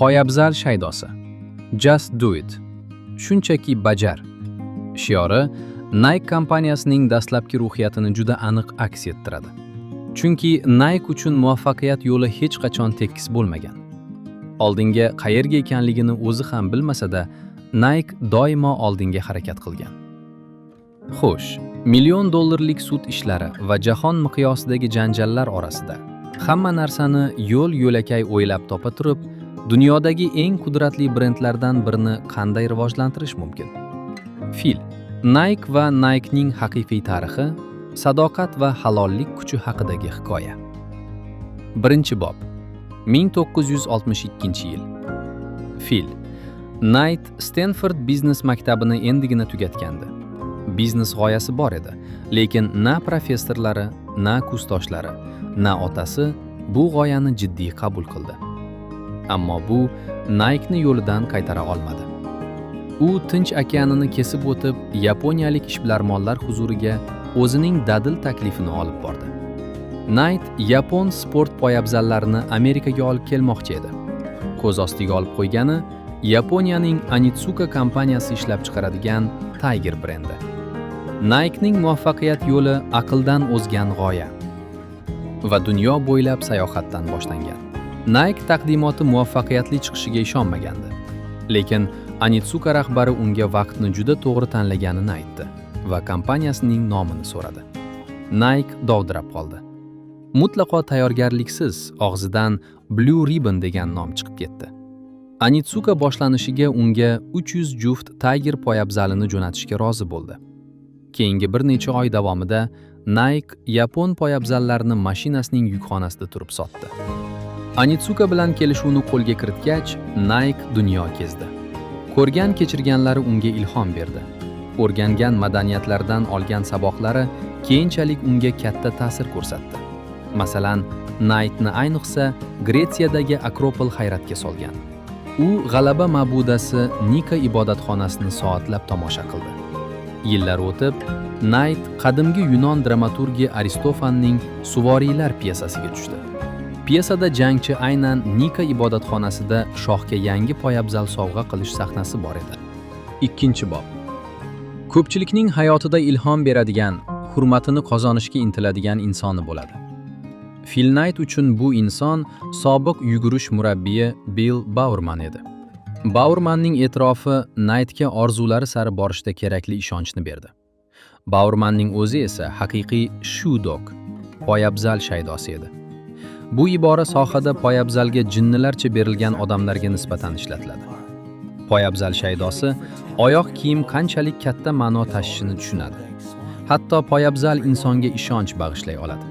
Poyabzal shaydosi. Just do it. Shunchaki bajar. Shiori Nike kompaniyasining dastlabki ruhiyatini juda aniq aks ettiradi. Chunki Nike uchun muvaffaqiyat yo'li hech qachon tekis bo'lmagan. Oldinga qayerga ekanligini o'zi ham bilmasa-da, Nike doimo oldinga harakat qilgan. Xo'sh, million dollarlik sud ishlari va jahon miqyosidagi janjallar orasida hamma narsani yo'l-yo'lakay o'ylab topa turib, dunyodagi eng qudratli brendlardan birini qanday rivojlantirish mumkin? Fil Nike va Nike'ning haqiqiy tarixi, sadoqat va halollik kuchi haqidagi hikoya. Birinchi bob. 1962-yil. Fil Nayt Stenford biznes maktabini endigina tugatgandi. Biznes g'oyasi bor edi, lekin na professorlari, na kursdoshlari, na otasi bu g'oyani jiddiy qabul qildi. Ammo bu Nike'ni yo'lidan qaytara olmadi. U Tinch okeanini kesib o'tib, yaponiyalik ishbilarmonlar huzuriga o'zining dadil taklifini olib bordi. Nayt yapon sport poyabzallarini Amerikaga olib kelmoqchi edi. Ko'z ostiga olib qo'ygani Yaponiyaning Onitsuka kompaniyasi ishlab chiqaradigan Tiger brendi. Nike'ning muvaffaqiyat yo'li aqldan o'zgan g'oya va dunyo bo'ylab sayohatdan boshlangan. Nike taqdimoti muvaffaqiyatli chiqishiga ishonmagandi. Lekin Onitsuka rahbari unga vaqtni juda to'g'ri tanlaganini aytdi va kompaniyasining nomini so'radi. Nike dovdirab qoldi. Mutlaqo tayyorgarliksiz og'zidan Blue Ribbon degan nom chiqib ketdi. Onitsuka boshlanishiga unga 300 juft Tiger poyabzalini jo'natishga rozi bo'ldi. Keyingi bir necha oy davomida Nike yapon poyabzallarini mashinasining yukxonasida turib sotdi. Onitsuka bilan kelishuvni qo'lga kiritgach, Nike dunyo kezdi. Ko'rgan kechirganlari unga ilhom berdi. O'rgangan madaniyatlardan olgan saboqlari keyinchalik unga katta ta'sir ko'rsatdi. Masalan, Naytni ayniqsa Gretsiyadagi Akropol hayratga solgan. U g'alaba ma'budasi Nika ibodatxonasini soatlab tomosha qildi. Yillar o'tib, Nayt qadimgi yunon dramaturgi Aristofanning Suvoriylar pyesasiga tushdi. Pyesada jangchi aynan Nika ibodatxonasida shohga yangi poyabzal sovg'a qilish sahnasi bor edi. Ikkinchi bob. Ko'pchilikning hayotida ilhom beradigan, hurmatini qozonishga intiladigan insoni bo'ladi. Phil Knight uchun bu inson sobiq yugurish murabbiyi Bill Bowerman edi. Bowermanning e'tirofi Knightga orzulari sari borishda kerakli ishonchni berdi. Bowermanning o'zi esa haqiqiy shoe dog, poyabzal shaydosi edi. Bu ibora sohada poyabzalga jinnilarcha berilgan odamlarga nisbatan ishlatiladi. Poyabzal shaydosi oyoq kiyim qanchalik katta ma'no tashishini tushunadi. Hatto poyabzal insonga ishonch bag'ishlay oladi.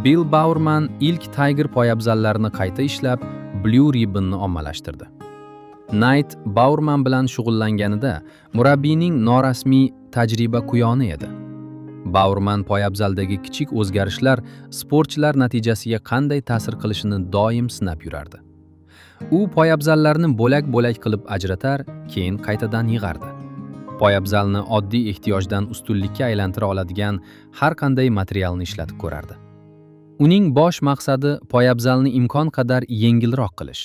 Bill Bowerman ilk Tiger poyabzallarini qayta ishlab, Blue Ribbonni ommalashtirdi. Knight Bowerman bilan shug'ullanganida murabbiyning norasmiy tajriba quyoni edi. Bowerman poyabzaldagi kichik o'zgarishlar sportchilar natijasiga qanday ta'sir qilishini doim sinab yurardi. U poyabzallarni bo'lak-bo'lak qilib ajratar, keyin qaytadan yig'ardi. Poyabzalni oddiy ehtiyojdan ustunlikka aylantira oladigan har qanday materialni ishlatib ko'rardi. Uning bosh maqsadi poyabzalni imkon qadar yengilroq qilish.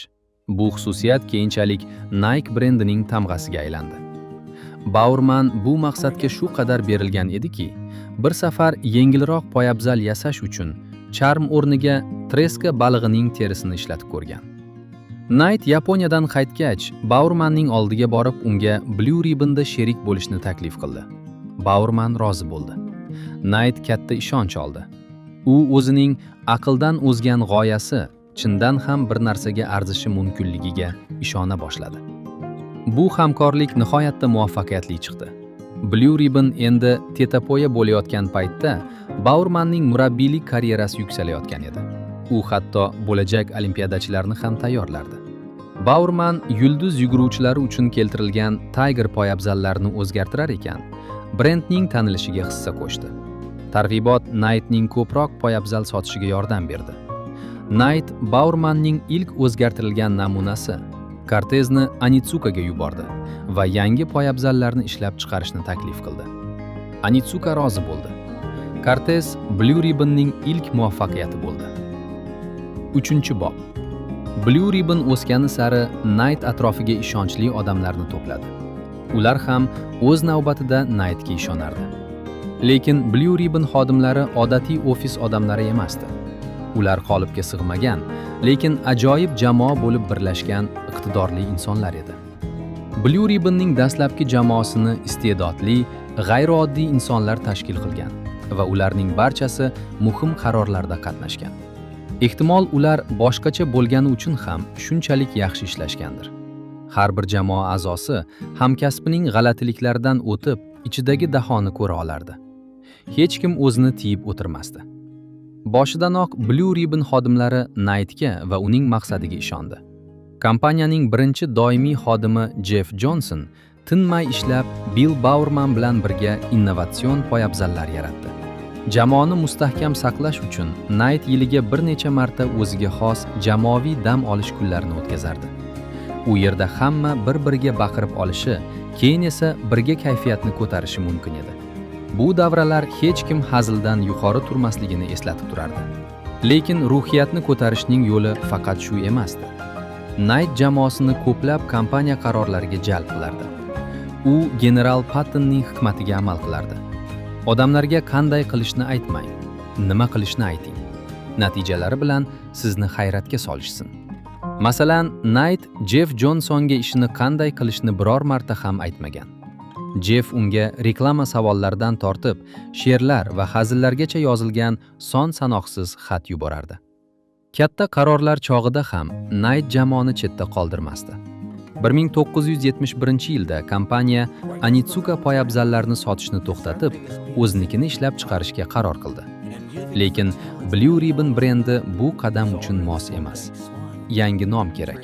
Bu xususiyat keyinchalik Nike brendining tamg'asiga aylandi. Bowerman bu maqsadga shu qadar berilgan ediki, bir safar yengilroq poyabzal yasash uchun charm o'rniga treska balig'ining terisini ishlatib ko'rgan. Nayt Yaponiyadan qaytgach, Bowermanning oldiga borib, unga Blue Ribbonda sherik bo'lishni taklif qildi. Bowerman rozi bo'ldi. Nayt katta ishonch oldi. U o'zining aqldan o'zgan g'oyasi chindan ham bir narsaga arzishi mumkinligiga ishona boshladi. Bu hamkorlik nihoyatda muvaffaqiyatli chiqdi. Blue Ribbon endi tetapoya bo'layotgan paytda Bowermanning murabbiylik karyerasi yuksalayotgan edi. U hatto bo'lajak olimpiadachilarni ham tayyorlardi. Bowerman yulduz yuguruvchilari uchun keltirilgan Tiger poyabzallarini o'zgartirar ekan, brendning tanilishiga hissa qo'shdi. Targ'ibot Nike'ning ko'proq poyabzal sotishiga yordam berdi. Nayt Bowermanning ilk o'zgartirilgan namunasi Cortezni Onitsukaga yubordi va yangi poyabzallarni ishlab chiqarishni taklif qildi. Onitsuka rozi bo'ldi. Cortez Blue Ribbonning ilk muvaffaqiyati bo'ldi. Uchinchi bob. Blue Ribbon o'sgani sari Nayt atrofiga ishonchli odamlarni to'pladi. Ular ham o'z navbatida Naytga ishonardi. Lekin Blue Ribbon xodimlari odatiy ofis odamlari emasdi. Ular qolipga sig'magan, lekin ajoyib jamoa bo'lib birlashgan iqtidorli insonlar edi. Blue Ribbonning dastlabki jamoasini iste'dodli, g'ayrioddiy insonlar tashkil qilgan va ularning barchasi muhim qarorlarda qatnashgan. Ehtimol, ular boshqacha bo'lgani uchun ham shunchalik yaxshi ishlashgandir. Har bir jamoa a'zosi hamkasbining g'alatiliklaridan o'tib, ichidagi dahoni ko'ra olardi. Hech kim o'zini tiyib o'tirmasdi. Boshidanoq Blue Ribbon xodimlari Naytga va uning maqsadiga ishondi. Kompaniyaning birinchi doimiy xodimi Jeff Jonson tinmay ishlab, Bill Bowerman bilan birga innovatsion poyabzallar yaratdi. Jamoani mustahkam saqlash uchun Nayt yiliga bir necha marta o'ziga xos jamoaviy dam olish kunlarini o'tkazardi. U yerda hamma bir-biriga baqirib olishi, keyin esa birga kayfiyatni ko'tarishi mumkin edi. Bu davralar hech kim hazildan yuqori turmasligini eslatib turardi. Lekin ruhiyatni ko'tarishning yo'li faqat shu emasdi. Nayt jamoasini ko'plab kompaniya qarorlariga jalb qilardi. U general Pattonning hikmatiga amal qilardi: "Odamlarga qanday qilishni aytmang, nima qilishni ayting. Natijalari bilan sizni hayratga solishsin." Masalan, Nayt Jeff Jonsonga ishini qanday qilishni biror marta ham aytmagan. Jeff unga reklama savollaridan tortib, she'rlar va hazillargacha yozilgan son sanoqsiz xat yuborardi. Katta qarorlar chog'ida ham Nayt jamoani chetda qoldirmasdi. 1971-yilda kompaniya Onitsuka poyabzallarini sotishni to'xtatib, o'zinikini ishlab chiqarishga qaror qildi. Lekin Blue Ribbon brendi bu qadam uchun mos emas. Yangi nom kerak.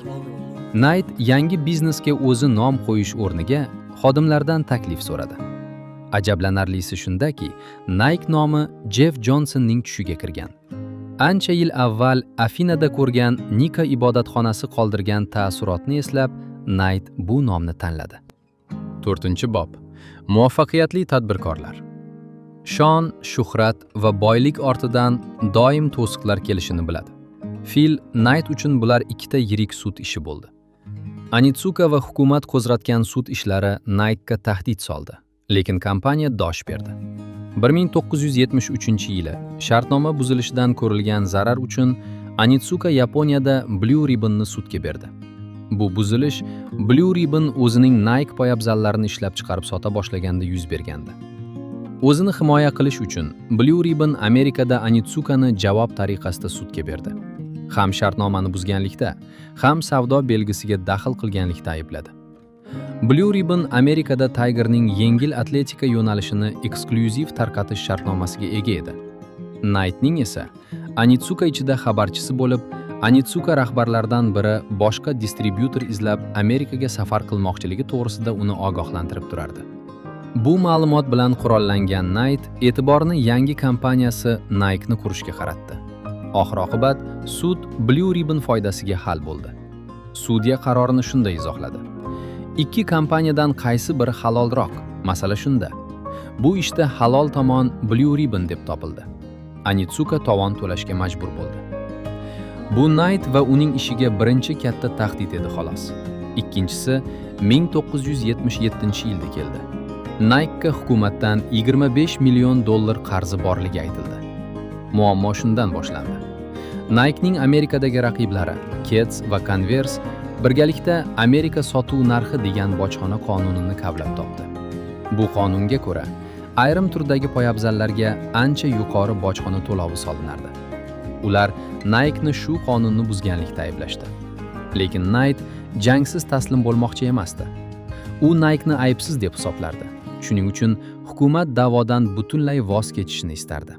Nayt yangi biznesga o'zi nom qo'yish o'rniga xodimlardan taklif so'radi. Ajablanarlisi shundaki, Nike nomi Jeff Jonsonning tushiga kirgan. Ancha yil avval Afinada ko'rgan Nika ibodatxonasi qoldirgan taassurotni eslab, Nayt bu nomni tanladi. 4-bob. Muvaffaqiyatli tadbirkorlar. Shon, shuhrat va boylik ortidan doim to'siqlar kelishini biladi. Fil Nayt uchun bular ikkita yirik sud ishi bo'ldi. Onitsuka va hukumat qo'zg'atgan sud ishlari Nike'ga tahdid soldi, lekin kompaniya dosh berdi. 1973-yili shartnoma buzilishidan ko'rilgan zarar uchun Onitsuka Yaponiyada Blue Ribbonni sudga berdi. Bu buzilish Blue Ribbon o'zining Nike poyabzallarini ishlab chiqarib sota boshlaganda yuz bergandi. O'zini himoya qilish uchun Blue Ribbon Amerikada Onitsukani javob tariqasida sudga berdi. Ham shartnomani buzganlikda, ham savdo belgisiga daxl qilganlikda aybladi. Blue Ribbon Amerikada Tigerning yengil atletika yo'nalishini eksklyuziv tarqatish shartnomasiga ega edi. Nike'ning esa Onitsuka ichida xabarchisi bo'lib, Onitsuka rahbarlaridan biri boshqa distribyutor izlab Amerikaga safar qilmoqchiligi to'g'risida uni ogohlantirib turardi. Bu ma'lumot bilan qurollangan Nayt e'tiborni yangi kompaniyasi Nike'ni qurishga qaratdi. Oxir-oqibat sud Blue Ribbon foydasiga hal bo'ldi. Sudya qarorini shunday izohladi: "Ikki kompaniyadan qaysi biri halolroq? Masala shunda. Bu ishda halol tomon Blue Ribbon deb topildi." Onitsuka tovon to'lashga majbur bo'ldi. Bu Nayt va uning ishiga birinchi katta tahdid edi, xolos. Ikkinchisi 1977-yilda keldi. Nike'ga hukumatdan 25 million dollar qarzi borligi aytildi. Muammo shundan boshlandi. Nike'ning Amerikadagi raqiblari Keds va Converse birgalikda Amerika sotuv narxi degan bojxona qonunini kavlab topdi. Bu qonunga ko'ra, ayrim turdagi poyabzallarga ancha yuqori bojxona to'lovi solinardi. Ular Nike'ni shu qonunni buzganlikda ayblashdi. Lekin Nayt jangsiz taslim bo'lmoqchi emasdi. U Nike'ni aybsiz deb hisoblardi. Shuning uchun hukumat da'vodan butunlay voz kechishni istardi.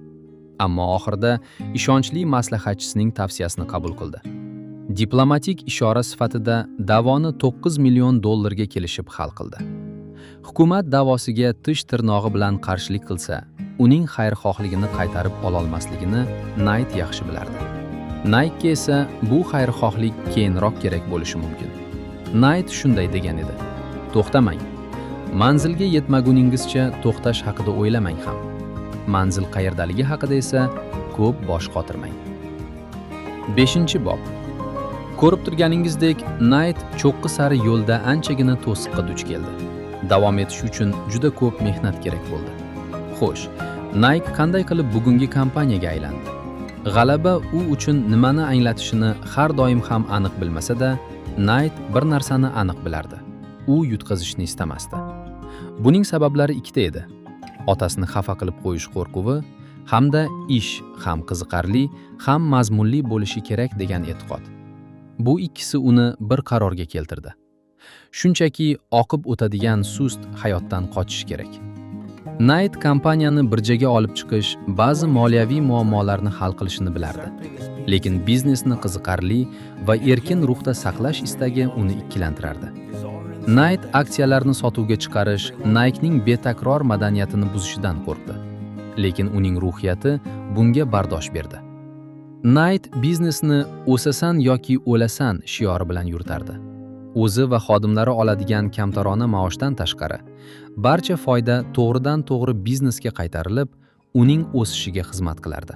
Ammo oxirida ishonchli maslahatchisining tavsiyasini qabul qildi. Diplomatik ishora sifatida da'voni 9 million dollarga kelishib hal qildi. Hukumat da'vosiga tish tirnog'i bilan qarshilik qilsa, uning xayrixohligini qaytarib ololmasligini Nayt yaxshi bilardi. Nike esa bu xayrixohlik keyinroq kerak bo'lishi mumkin. Nayt shunday degan edi: "To'xtamang. Manzilga yetmaguningizcha to'xtash haqida o'ylamang ham. Manzil qayerdaligi haqida esa ko'p bosh qotirmang." 5-bob. Ko'rib turganingizdek, Nayt cho'qqi sari yo'lda anchagina to'siqqa duch keldi. Davom etish uchun juda ko'p mehnat kerak bo'ldi. Xo'sh, Nike qanday qilib bugungi kompaniyaga aylandi? G'alaba u uchun nimani anglatishini har doim ham aniq bilmasa-da, Nayt bir narsani aniq bilardi. U yutqazishni istamasdi. Buning sabablari ikkita edi. Otasini xafa qilib qo'yish qo'rquvi hamda ish ham qiziqarli, ham mazmunli bo'lishi kerak degan e'tiqod. Bu ikkisi uni bir qarorga keltirdi. Shunchaki oqib o'tadigan sust hayotdan qochish kerak. Nayt kompaniyani birjaga olib chiqish, ba'zi moliyaviy muammolarni hal qilishini bilardi. Lekin biznesni qiziqarli va erkin ruhda saqlash istagi uni ikkilantirardi. Nayt aksiyalarni sotuvga chiqarish Nike'ning betakror madaniyatini buzishidan qo'rqdi. Lekin uning ruhiyati bunga bardosh berdi. Nayt biznesni "O'sasan yoki o'lasan" shiori bilan yuritardi. O'zi va xodimlari oladigan kamtarona maoshdan tashqari, barcha foyda to'g'ridan-to'g'ri biznesga qaytarilib, uning o'sishiga xizmat qilardi.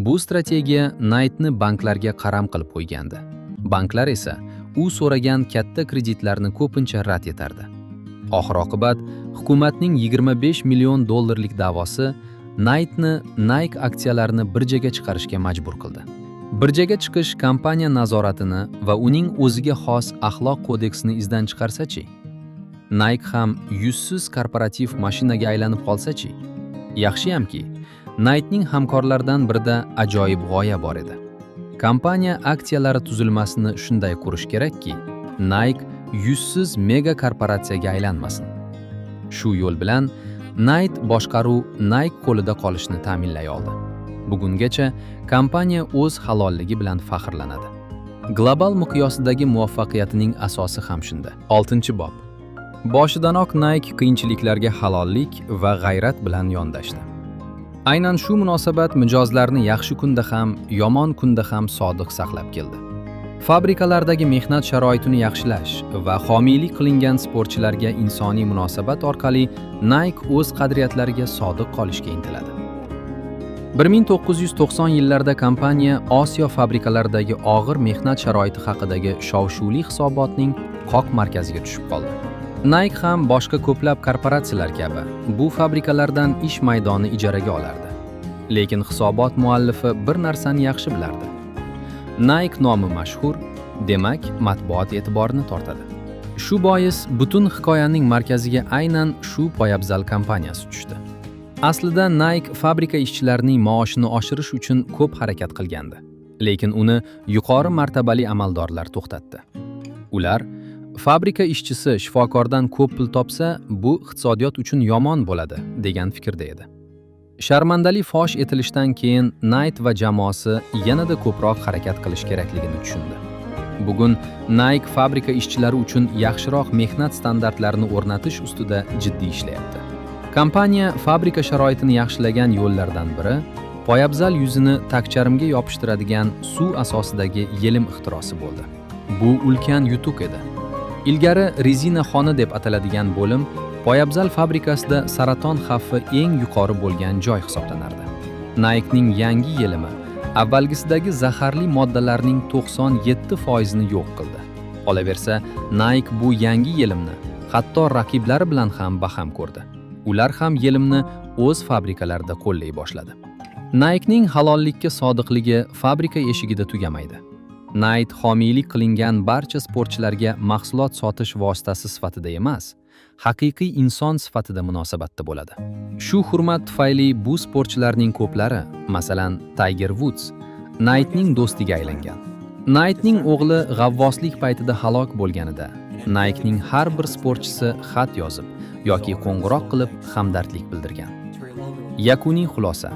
Bu strategiya Naytni banklarga qaram qilib qo'ygandi. Banklar esa u so'ragan katta kreditlarni ko'pincha rad etardi. Oxir-oqibat hukumatning 25 million dollarlik da'vosi Naytni Nike aksiyalarini birjaga chiqarishga majbur qildi. Birjaga chiqish kompaniya nazoratini va uning o'ziga xos axloq kodeksini izdan chiqarsa-chi? Nike ham yuzsiz korporativ mashinaga aylanib qolsa-chi? Yaxshiyamki, Nike'ning hamkorlaridan birida ajoyib g'oya bor edi. Kompaniya aksiyalari tuzilmasini shunday qurish kerakki, Nike yuzsiz mega korporatsiyaga aylanmasin. Shu yo'l bilan Nayt boshqaruv Nike qo'lida qolishini ta'minlay oldi. Bugungacha kompaniya o'z halolligi bilan faxrlanadi. Global miqyosidagi muvaffaqiyatining asosi ham shunda. 6-bob. Boshidanoq Nike qiyinchiliklarga halollik va g'ayrat bilan yondashdi. Aynan shu munosabat mijozlarni yaxshi kunda ham, yomon kunda ham sodiq saqlab keldi. Fabrikalardagi mehnat sharoitini yaxshilash va homiylik qilingan sportchilarga insoniy munosabat orqali Nike o'z qadriyatlariga sodiq qolishga intiladi. 1990 yillarda kompaniya Osiyo fabrikalaridagi og'ir mehnat sharoiti haqidagi shov-shuvli hisobotning qoq markaziga tushib qoldi. Nike ham boshqa ko'plab korporatsiyalar kabi bu fabrikalardan ish maydoni ijaraga olardi. Lekin hisobot muallifi bir narsani yaxshi bilardi. Nike nomi mashhur, demak, matbuot e'tiborini tortadi. Shu bois butun hikoyaning markaziga aynan shu poyabzal kompaniyasi tushdi. Aslida Nike fabrika ishchilarining maoshini oshirish uchun ko'p harakat qilgandi. Lekin uni yuqori martabali amaldorlar to'xtatdi. Ular fabrika ishchisi shifokordan ko'p pul topsa, bu iqtisodiyot uchun yomon bo'ladi degan fikrda edi. Sharmandali fosh etilishdan keyin Nayt va jamoasi yanada ko'proq harakat qilish kerakligini tushundi. Bugun Nike fabrika ishchilari uchun yaxshiroq mehnat standartlarini o'rnatish ustida jiddiy ishlayapti. Kompaniya fabrika sharoitini yaxshilagan yo'llardan biri poyabzal yuzini tagcharmga yopishtiradigan suv asosidagi yelim ixtirosi bo'ldi. Bu ulkan yutuq edi. Ilgari rezina xona deb ataladigan bo'lim poyabzal fabrikasida saraton xavfi eng yuqori bo'lgan joy hisoblanardi. Nike'ning yangi yelimi avvalgisidagi zaharli moddalarning 97% ni yo'q qildi. Qolaversa, Nike bu yangi yelimni hatto raqiblari bilan ham baham ko'rdi. Ular ham yelimni o'z fabrikalarida qo'llay boshladi. Nike'ning halollikka sodiqligi fabrika eshigida tugamaydi. Nayt homiylik qilingan barcha sportchilarga mahsulot sotish vositasi sifatida emas, haqiqiy inson sifatida munosabatda bo'ladi. Shu hurmat tufayli bu sportchilarning ko'plari, masalan, Tiger Woods, Naytning do'stiga aylangan. Naytning o'g'li g'avvoslik paytida halok bo'lganida, Nike'ning har bir sportchisi xat yozib yoki qo'ng'iroq qilib hamdardlik bildirgan. Yakuniy xulosa.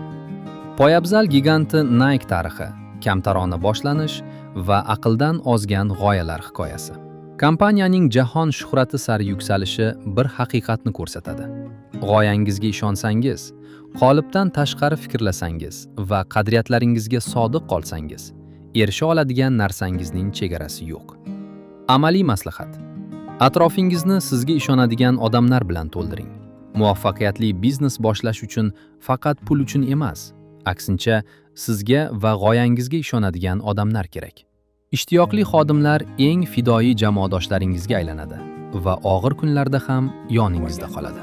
Poyabzal giganti Nike tarixi kamtarona boshlanish va aqldan ozgan g'oyalar hikoyasi. Kompaniyaning jahon shuhrati sari yuksalishi bir haqiqatni ko'rsatadi. G'oyangizga ishonsangiz, qolipdan tashqari fikrlasangiz va qadriyatlaringizga sodiq qolsangiz, erisha oladigan narsangizning chegarasi yo'q. Amaliy maslahat. Atrofingizni sizga ishonadigan odamlar bilan to'ldiring. Muvaffaqiyatli biznes boshlash uchun faqat pul uchun emas, aksincha sizga va g'oyangizga ishonadigan odamlar kerak. Ishtiyoqli xodimlar eng fidoyi jamoadoshlaringizga aylanadi va og'ir kunlarda ham yoningizda qoladi.